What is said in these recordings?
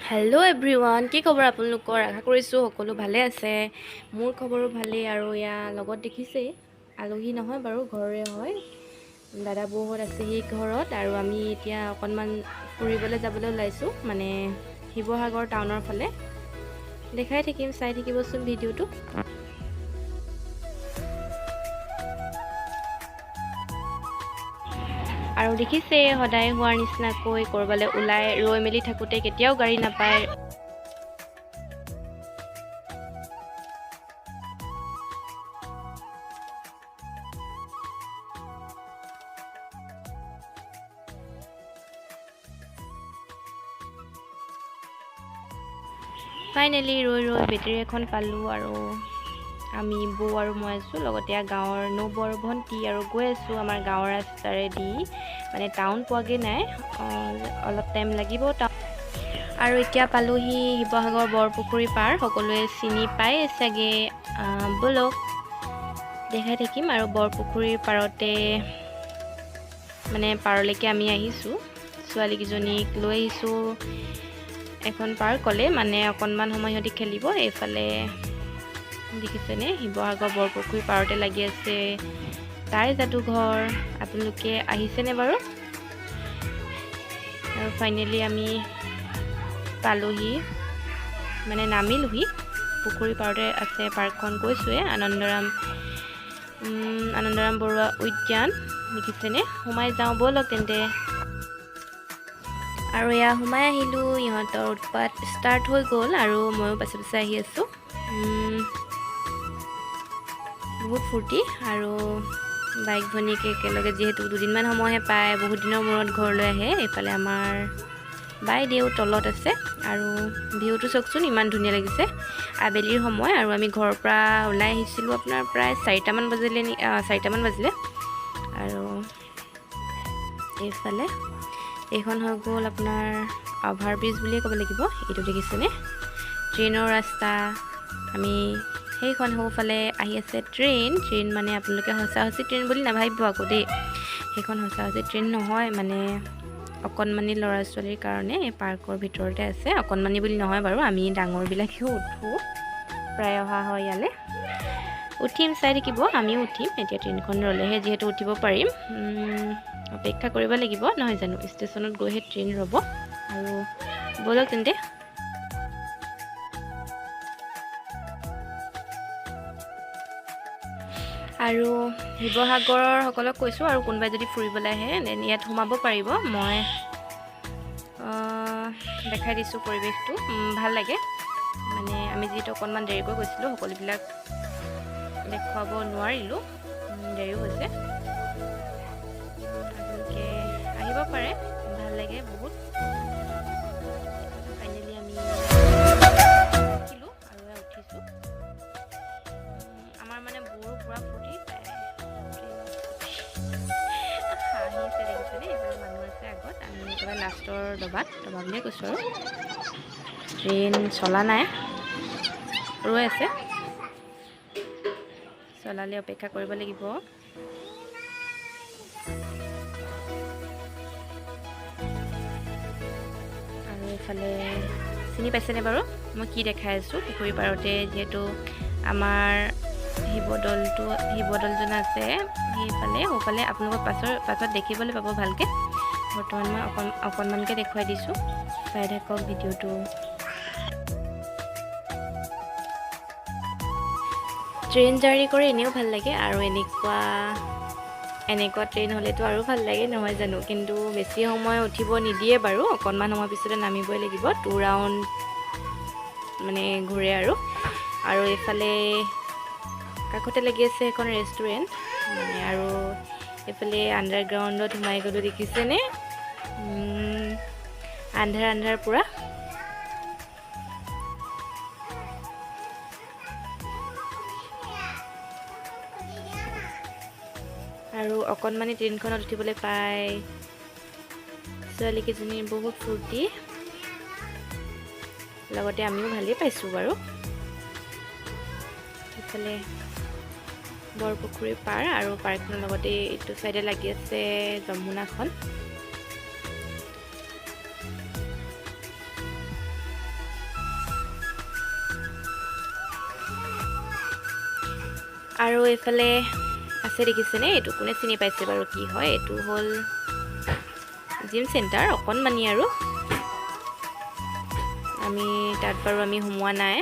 Hello' everyone, কি খবৰ আপোনালোকৰ? আশা কৰিছোঁ সকলো ভালে আছে। মোৰ খবৰো ভালেই। আৰু এয়া লগত দেখিছেই, আলহী নহয় বাৰু, ঘৰৰে হয়, দাদা বৌহঁত আছেহি ঘৰত। আৰু আমি এতিয়া অকণমান ফুৰিবলৈ যাবলৈ ওলাইছোঁ, মানে শিৱসাগৰ টাউনৰ ফালে। দেখাই থাকিম, চাই থাকিবচোন ভিডিঅ'টো। আৰু দেখিছে সদায় হোৱাৰ নিচিনাকৈ ক'ৰবালৈ ওলাই ৰৈ মেলি থাকোঁতে কেতিয়াও গাড়ী নাপায়। ফাইনেলি ৰৈ ৰৈ বেটেৰী এখন পালোঁ। আৰু আমি বৌ আৰু মই আছোঁ, লগতে গাঁৱৰ নবৌ আৰু ভণ্টি। আৰু গৈ আছোঁ আমাৰ গাঁৱৰ ৰাস্তাৰেদি, মানে টাউন পোৱাগৈ নাই, অলপ টাইম লাগিব। আৰু এতিয়া পালোহি শিৱসাগৰ বৰপুখুৰী পাৰ, সকলোৱে চিনি পায় চাগে। ব'লক দেখাই থাকিম। আৰু বৰপুখুৰীৰ পাৰতে মানে পাৰলৈকে আমি আহিছোঁ, ছোৱালীকেইজনীক লৈ আহিছোঁ এখন পাৰ্কলৈ, মানে অকণমান সময় সিহঁতি খেলিব। এইফালে দেখিছেনে শিৱসাগৰ বৰপুখুৰীৰ পাৰতে লাগি আছে তাই যাদুঘৰ। আপোনালোকে আহিছেনে বাৰু? আৰু ফাইনেলি আমি পালোহি, মানে নামিলোহি। পুখুৰীৰ পাৰতে আছে পাৰ্কখন, কৈছোঁৱে আনন্দৰাম বৰুৱা উদ্যান। দেখিছেনে? সোমাই যাওঁ ব'লক তেন্তে। আৰু এয়া সোমাই আহিলোঁ, ইহঁতৰ উৎপাত ষ্টাৰ্ট হৈ গ'ল আৰু ময়ো পাছে পাছে আহি আছোঁ। বহুত ফূৰ্তি। আৰু বাইক ভনীয়েকে একেলগে যিহেতু দুদিনমান সময়হে পায়, বহুত দিনৰ মূৰত ঘৰলৈ আহে। এইফালে আমাৰ বাইদেউ তলত আছে। আৰু ভিউটো চাওকচোন, ইমান ধুনীয়া লাগিছে। আবেলিৰ সময় আৰু আমি ঘৰৰ পৰা ওলাই আহিছিলোঁ আপোনাৰ প্ৰায় চাৰিটামান বাজিলে, চাৰিটামান বাজিলে। আৰু এইফালে এইখন হৈ গ'ল আপোনাৰ অভাৰ ব্ৰিজ বুলিয়ে ক'ব লাগিব। এইটো দেখিছেনে ট্ৰেইনৰ ৰাস্তা। আমি সেইখন সোঁফালে আহি আছে ট্ৰেইন। ট্ৰেইন মানে আপোনালোকে সঁচা সঁচি ট্ৰেইন বুলি নাভাবিব আকৌ দেই, সেইখন সঁচা সঁচি ট্ৰেইন নহয়, মানে অকণমানি ল'ৰা ছোৱালীৰ কাৰণে এই পাৰ্কৰ ভিতৰতে আছে। অকণমানি বুলি নহয় বাৰু, আমি ডাঙৰবিলাকেও উঠোঁ, প্ৰায় অহা হয় ইয়ালৈ। উঠিম, চাই থাকিব, আমিও উঠিম। এতিয়া ট্ৰেইনখন ৰ'লেহে যিহেতু উঠিব পাৰিম, অপেক্ষা কৰিব লাগিব নহয় জানো? ষ্টেচনত গৈহে ট্ৰেইন ৰ'ব। আৰু ব'লক তেন্তে। আৰু শিৱসাগৰৰ সকলক কৈছোঁ, আৰু কোনোবাই যদি ফুৰিবলৈ আহে then ইয়াত সোমাব পাৰিব। মই দেখাই দিছোঁ পৰিৱেশটো, ভাল লাগে। মানে আমি যিহেতু অকণমান দেৰিকৈ গৈছিলোঁ, সকলোবিলাক দেখুৱাব নোৱাৰিলোঁ, দেৰিও হৈছে। আপোনালোকে আহিব পাৰে, ভাল লাগে বহুত। ফাইনেলি আমি উঠিলোঁ আৰু উঠিছোঁ। আমাৰ মানে বৌৰো পূৰা ফূৰ্তি, হাঁহিছে দেখিছেনে? এইফালে মানুহ আছে আগত, আমি একেবাৰে লাষ্টৰ ডবাত, ডবা বুলিয়ে কৈছোঁ। আৰু ট্ৰেইন চলা নাই, ৰৈ আছে, চলালে অপেক্ষা কৰিব লাগিব। আৰু এইফালে চিনি পাইছেনে বাৰু মই কি দেখাই আছোঁ? পুখুৰী পাৰতে যিহেতু আমাৰ শিৱদৌলজন আছে সেইফালে সোঁফালে, আপোনালোকৰ পাছত দেখিবলৈ পাব ভালকৈ। বৰ্তমান মই অকণমানকৈ দেখুৱাই দিছোঁ, চাই থাকক ভিডিঅ'টো। ট্ৰেইন জাৰ্ণি কৰি এনেও ভাল লাগে, আৰু এনেকুৱা ট্ৰেইন হ'লেতো আৰু ভাল লাগে নহয় জানো? কিন্তু বেছি সময় উঠিব নিদিয়ে বাৰু, অকণমান সময় পিছতে নামিবই লাগিব। 2 ৰাউণ্ড মানে ঘূৰে। আৰু এইফালে কাষতে লাগি আছে এখন ৰেষ্টুৰেণ্ট মানে। আৰু এইফালে আণ্ডাৰগ্ৰাউণ্ডত সোমাই গ'লোঁ, দেখিছেনে? আন্ধাৰ আন্ধাৰ পূৰা। আৰু অকণমানি ট্ৰেইনখনত উঠিবলৈ পাই ছোৱালীকেইজনীৰ বহুত ফূৰ্তি, লগতে আমিও ভালেই পাইছোঁ বাৰু। ইফালে বৰপুখুৰীৰ পাৰ আৰু পাৰ্কখনৰ লগতে এইটো চাইডে লাগি আছে যমুনাখন। আৰু এইফালে আছে, দেখিছেনে? এইটো কোনে চিনি পাইছে বাৰু কি হয়? এইটো হ'ল জিম চেণ্টাৰ, অকণমানি। আৰু আমি তাত বাৰু আমি সোমোৱা নাই।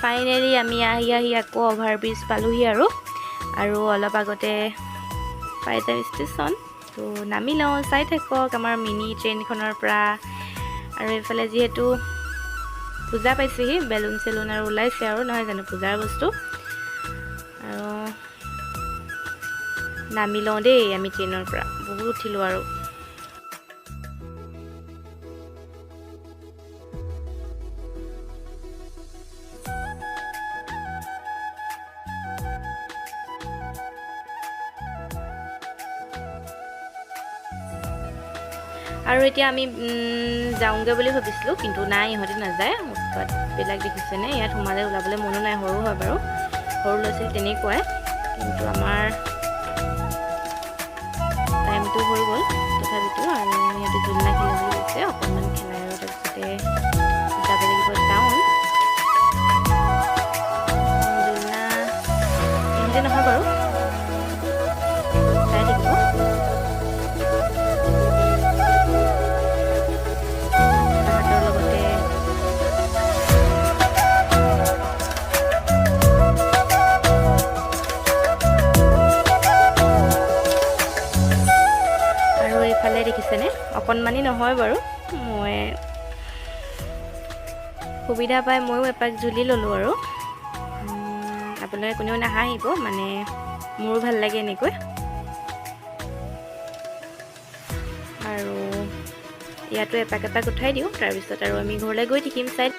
ফাইনেলি আমি আহি আহি আকৌ অভাৰব্ৰিজ পালোহি আৰু আৰু অলপ আগতে পাই যাম ষ্টেচন। তো নামি লওঁ, চাই থাকক আমাৰ মিনি ট্ৰেইনখনৰ পৰা। আৰু এইফালে যিহেতু পূজা পাইছেহি, বেলুন চেলুন আৰু ওলাইছে আৰু, নহয় জানো, পূজাৰ বস্তু। আৰু নামি লওঁ দেই আমি ট্ৰেইনৰ পৰা, বহুত উঠিলোঁ। আৰু আৰু এতিয়া আমি যাওঁগৈ বুলি ভাবিছিলোঁ, কিন্তু নাই, ইহঁতে নাযায়। উৎপাতবিলাক দেখিছেনে? ইয়াত সোমালে ওলাবলৈ মনো নাই। সৰু হয় বাৰু, সৰু ল'ৰা ছোৱালী তেনেকুৱাই। কিন্তু আমাৰ টাইমটো হৈ গ'ল তথাপিতো। আৰু সিহঁতে জোলনা খেলিম বুলি কৈছে, অকণমান খেলাই আৰু তাৰপিছতে যাব লাগিব টাউন। জোলনা ইহঁতে নহয় বাৰু, চাই থাকিব। তাহাঁতৰ লগতে আৰু এইফালে দেখিছেনে? অকণমানি নহয় বাৰু, মই সুবিধা পাই ময়ো এপাক ঝুলি ল'লোঁ। আৰু আপোনালোকে কোনেও নাহাঁহিব, মানে মোৰো ভাল লাগে এনেকৈ। আৰু ইয়াতো এপাক এপাক উঠাই দিওঁ, তাৰপিছত আৰু আমি ঘৰলৈ গৈ থাকিম, চাই।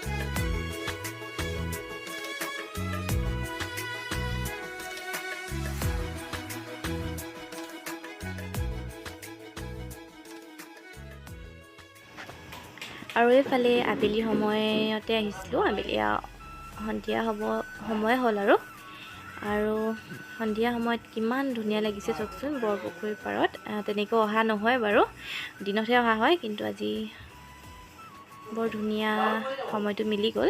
আৰু এইফালে আবেলি সময়তে আহিছিলোঁ, আবেলি সন্ধিয়া হ'ব সময় হ'ল। আৰু আৰু সন্ধিয়া সময়ত কিমান ধুনীয়া লাগিছে চাওকচোন বৰপুখুৰীৰ পাৰত। তেনেকৈ অহা নহয় বাৰু, দিনতহে অহা হয়, কিন্তু আজি বৰ ধুনীয়া সময়টো মিলি গ'ল।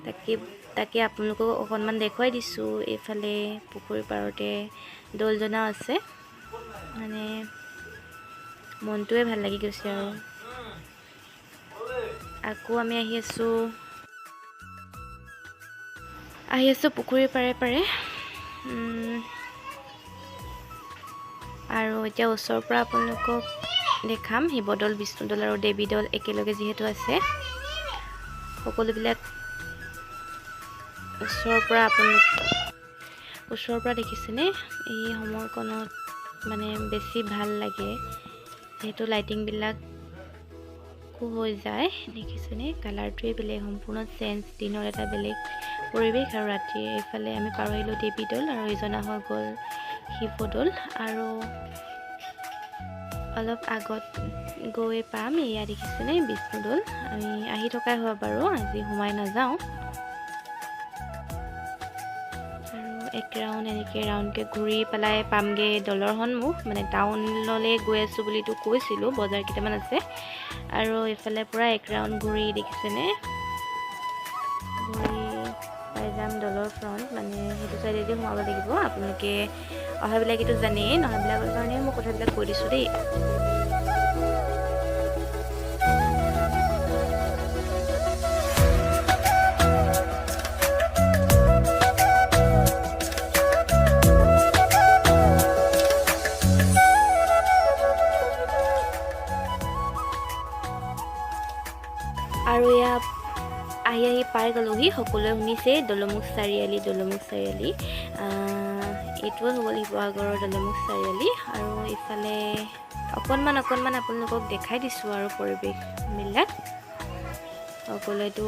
তাকে তাকে আপোনালোকক অকণমান দেখুৱাই দিছোঁ। এইফালে পুখুৰীৰ পাৰতে দৌলজনাও আছে, মানে মনটোৱে ভাল লাগি গৈছে। আৰু আকৌ আমি আহি আছোঁ পুখুৰীৰ পাৰে পাৰে। আৰু এতিয়া ওচৰৰ পৰা আপোনালোকক দেখাম শিৱদৌল, বিষ্ণুদৌল আৰু দেৱীদৌল একেলগে যিহেতু আছে, সকলোবিলাক ওচৰৰ পৰা আপোনালোক ওচৰৰ পৰা দেখিছেনে? এই সময়কণত মানে বেছি ভাল লাগে, যিহেতু লাইটিংবিলাক হৈ যায়। দেখিছেনে? কালাৰটোৱে বেলেগ, সম্পূৰ্ণ চেঞ্জ। দিনৰ এটা বেলেগ পৰিৱেশ আৰু ৰাতিৰ। এইফালে আমি পাৰ আহিলোঁ দেৱীদৌল আৰু ইজনা হৈ গ'ল শিৱদৌল। আৰু অলপ আগত গৈ পাম, এয়া দেখিছেনে বিষ্ণুদৌল? আমি আহি থকাই হয় বাৰু, আজি সোমাই নাযাওঁ। আৰু এক ৰাউণ্ড এনেকৈ ৰাউণ্ডকৈ ঘূৰি পেলাই পামগৈ দৌলৰ সন্মুখ, মানে টাউনলৈ গৈ আছোঁ বুলিতো কৈছিলোঁ, বজাৰ কেইটামান আছে। আৰু এইফালে পূৰা এক ৰাউণ্ড ঘূৰি, দেখিছেনে, ঘূৰি পাই যাম দৌলৰ ফ্ৰণ্ট, মানে সেইটো চাইডেদি সোমাব লাগিব। আপোনালোকে অহাবিলাকেতো জানেই, নহাবিলাকৰ কাৰণে মই কথাবিলাক কৈ দিছোঁ দেই। আৰু এয়া আহি আহি পাই গ'লোহি। সকলোৱে শুনিছে দৌলমুখ চাৰিআলি, দৌলমুখ চাৰিআলি। এইটোৱে হৈ গ'ল শিৱসাগৰৰ দৌলমুখ চাৰিআলি। আৰু ইফালে অকণমান অকণমান আপোনালোকক দেখাই দিছোঁ আৰু পৰিৱেশবিলাক। সকলোৱেতো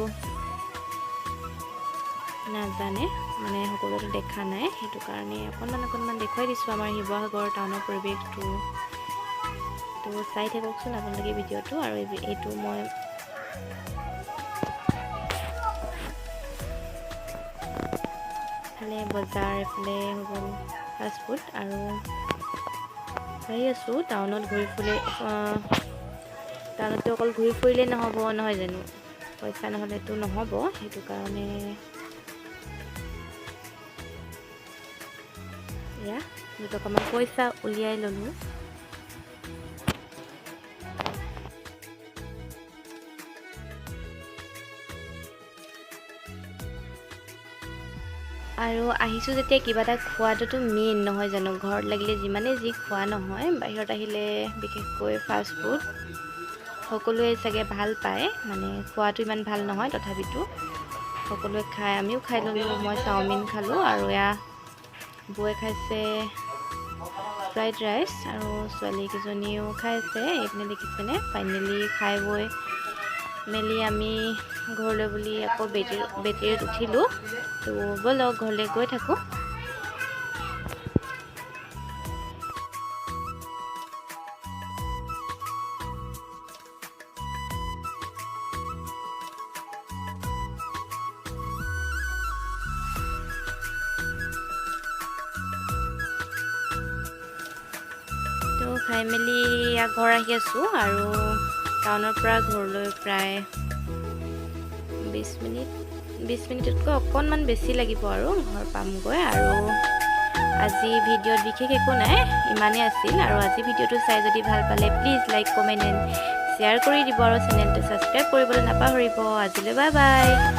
নাজানে, মানে সকলোৱেতো দেখা নাই, সেইটো কাৰণে অকণমান অকণমান দেখুৱাই দিছোঁ আমাৰ শিৱসাগৰ টাউনৰ পৰিৱেশটো। তো চাই থাককচোন আপোনালোকে ভিডিঅ'টো। আৰু এইটো মই এফালে বজাৰ, এফালে হৈ গ'ল ফাষ্ট ফুড। আৰু যাই আছোঁ টাউনত ঘূৰি ফুৰিলে, টাউনততো অকল ঘূৰি ফুৰিলে নহ'ব, নহয় জানো? পইচা নহ'লেতো নহ'ব। সেইটো কাৰণে এয়া 2 টকামান পইচা উলিয়াই ল'লোঁ। আৰু আহিছোঁ যেতিয়া কিবা এটা খোৱাটোতো মেইন, নহয় জানো? ঘৰত লাগিলে যিমানেই যি খোৱা নহয়, বাহিৰত আহিলে বিশেষকৈ ফাষ্ট ফুড সকলোৱে চাগে ভাল পায়। মানে খোৱাটো ইমান ভাল নহয়, তথাপিতো সকলোৱে খায়। আমিও খাই ল'লোঁ। মই চাওমিন খালোঁ আৰু এয়া বৌয়ে খাইছে ফ্ৰাইড ৰাইচ আৰু ছোৱালীকেইজনীও খাইছে। এইপিনে দেখিছেনে? ফাইনেলি খাই বৈ মেলি আমি ঘৰলৈ বুলি আকৌ বেটেৰীত উঠিলোঁ। তো ব'লক, ঘৰলৈ গৈ থাকোঁ। তো খাই মেলি ঘৰ আহি আছোঁ আৰু টাউনৰ পৰা ঘৰলৈ প্ৰায় 20 মিনিট, 20 মিনিটতকৈ অকণমান বেছি লাগিব আৰু ঘৰ পামগৈ। আৰু আজি ভিডিঅ'ত বিশেষ একো নাই, ইমানেই আছিল। আৰু আজি ভিডিঅ'টো চাই যদি ভাল পালে, please like, comment and share কৰি দিব আৰু চেনেলটো ছাবস্ক্ৰাইব কৰিবলৈ নাপাহৰিব। আজিলৈ বাই বাই।